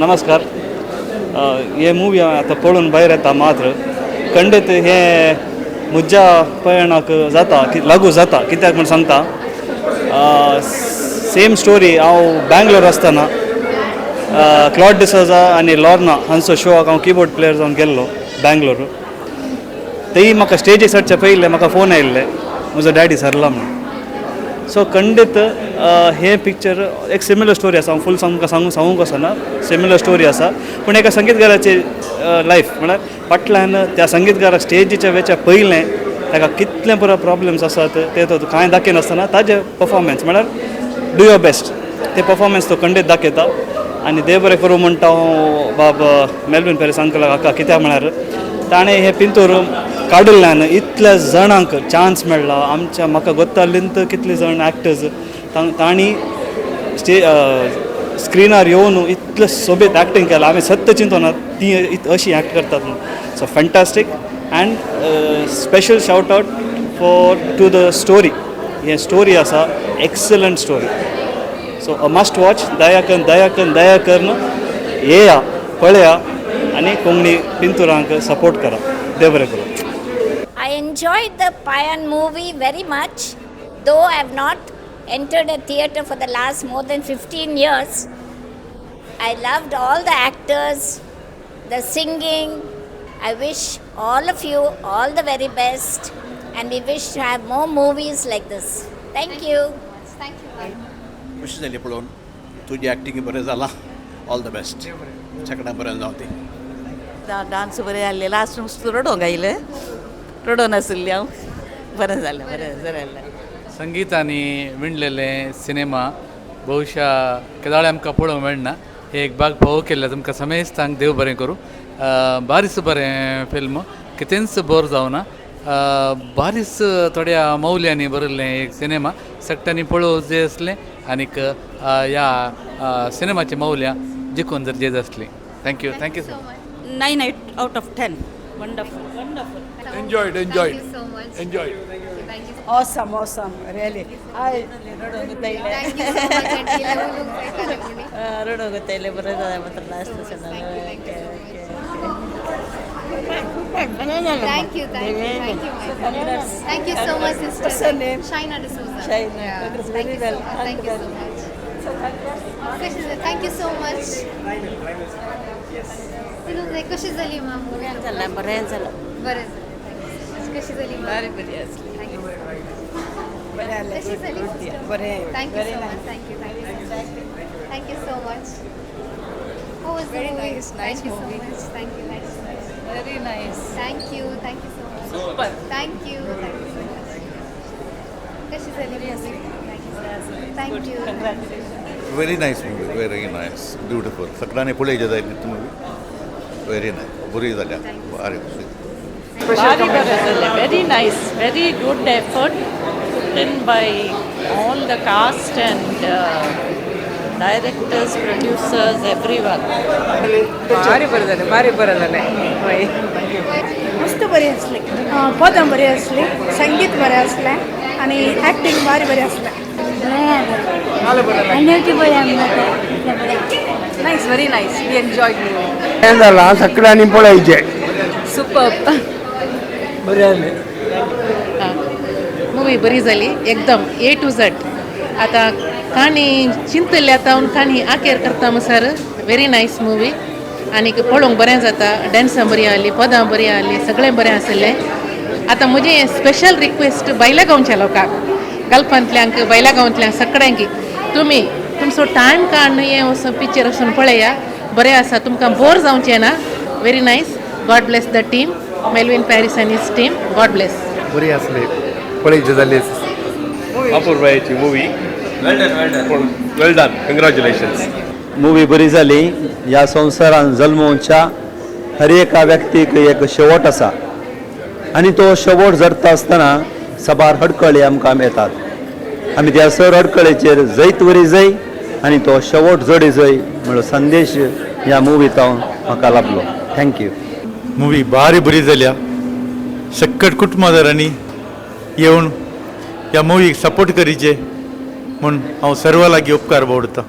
नमस्कार. हे मुवी आतां पळोवन भायर येता मात्र खंडीत हे म्हज्या पयणाक जाता, लागू जाता. कित्याक म्हूण सांगता, सेम स्टोरी. हांव बँगलोर आसतना क्लॉड डिसोजा आनी लॉर्ना हांचो शोआक हांव किबोर्ड प्लेयर जावन गेल्लो बँगलोर. तेय म्हाका स्टेजीर चडचे पयलें म्हाका फोन आयिल्ले, म्हजो डॅडी सरला म्हणून. सो खंडीत हें पिक्चर एक सिमिलर स्टोरी आसा. हांव फूल तुमकां सांगूंक वचना. सिमिलर स्टोरी आसा, पूण एका संगीतकाराची लायफ म्हळ्यार फाटल्यान त्या संगीतकाराक स्टेजीच्या वेच्या पयलें ताका कितले पुरो प्रॉब्लम्स आसात ते तो कांय दाखयनासतना ताजें पफॉर्मन्स, म्हळ्यार do your best, ते पफॉर्मन्स तो खंडीत दाखयता. आनी देव बरें करूं म्हणटा हांव बाब मेलवीन पेरीस अंकलाक हाका. कित्याक म्हळ्यार ताणें हें पिंतूर काडिल्ल्यान इतल्या जाणांक चान्स मेळ्ळा. आमच्या म्हाका गोत्तालींत कितले जाण एक्टर्स तांणी स्क्रिनार येवन इतलें सोबीत एक्टींग केलां, आमी सत्य चिंतना ती अशी एक्ट करतात म्हणून. So fantastic and special shout out for to the story. हें स्टोरी आसा, excellent story. So a must watch. दया करून, दया करून, दया करून येया, पळया आनी कोंकणी पिंतुरांक सपोर्ट करा. देव बरें करूं. I enjoyed the Payan movie very much, though I have not entered a theatre for the last more than 15 years. I loved all the actors, the singing. I wish all of you all the very best, and we wish to have more movies like this. Thank you. Thank you, ma'am. खुशी जाली पळोवन. तुजी acting बरें जालां. All the best. सगळ्यां बरें जावं ती. डांस बरें जाल्ले. लास्ट नुस्तं रडोंक आयलें, रडोन आशिल्लें हांव. बरें जालें, बरें बरें जालें. संगीतांनी विणलेले सिनेमा बहुशा केदाळे आमकां पळोवंक मेळना. हे एक भाग पळोवंक केल्ले तुमकां समेस्तांक देव बरें करूं. बारीस बरें फिल्म, कितेंच बोर जावना. बारीस थोड्या मौल्यांनी बरयल्लें एक सिनेमा. सगळ्यांनी पळोवंक जाय आसलें आनीक ह्या सिनेमाची मौल्यां जिखून जर जाय आसलीं. Thank you, thank you so much. 9 out of 10. Wonderful, wonderful. Enjoyed, enjoyed. Thank you so much. Enjoyed. Thank you. Awesome, awesome, really. I Thank you so much, aunty. रडोंक येयलें. बरें जालें मात्र last. Thank you so much. Thank you, thank you, thank you, my Thank you so much, sister. What's her name? Shaina D'Souza. Shaina. Yeah. Congrats, Thank very you well. so much. Thank you so much. Thank you so much. कशी झाली ma'am movie? जालें, बरें जालें. बरं झालं. कशी झाली? बरी बरी आसली. कशी झाली? बरें. Thank you so much. Thank you, thank you, thank you so much. How was the Very movie? Nice, nice Thank you so movie. Much. Thank you, thank you so much. Very nice. Thank you, thank you so much. Super. Thank you, thank you so much. कशी झाली movie? Thank you. Very nice movie, very nice, beautiful. सगळ्यांनी पळयचे जाय movie. Very nice, बरी जाल्या, भारी खुशी. भारी बरें जालें. Very nice, very good effort put in by all the cast and directors, producers, everyone. भारी बरें जालें, भारी बरें जालें, हय. मस्त बरी आसली. पदां बरी आसली, संगीत बरें आसलें आनी एक्टींग भारी बरें आसलें. Nice, very nice. We enjoyed movie. जाला, सगळ्यांनी पळयचे. सुपर. बरें जालें. मूवी बरी जाली एकदम, ए टू झेड. आतां काणी चिंतले, आतां काणी आखेर करता म्हणसर व्हेरी नायस मुवी आनीक पळोवंक बरें जाता. डॅन्सां बरीं आहली, पदां बरीं आहली, सगळें बरें आसलें. आतां म्हजें स्पेशल रिक्वेस्ट भायल्या गांवच्या लोकांक, गल्फांतल्यांक, भायल्या गांवांतल्यांक सगळ्यांक, तुमी तुमचो टायम काडून हें वचून पिक्चर वचून पळया. बरें आसा, तुमकां बोर जावचें ना. Very nice. God bless the team, Melvin Paris and his team. God bless. बरी आसली, पळयचे जाली. अपूर्वायची movie. Well done, well done, well done. Congratulations. Movie बरी जाली. ह्या संवसारान जल्मोवच्या हर एका व्यक्तीक एक शेवट आसा आनी तो शेवट जरता आसतना साबार अडखळी आमकां येतात. आमी त्या सर अडखळेचेर जैत वरी जाय आनी तो शेवट जोडी जाय म्हणलो संदेश ह्या मुवींत म्हाका लाभलो. Thank you. Movie भारी बरी जाल्या. सक्कट कुटुंबादारांनी येवन ह्या मुवीक सपोर्ट करीचे म्हूण हांव सर्व लागीं उपकार बावडतां.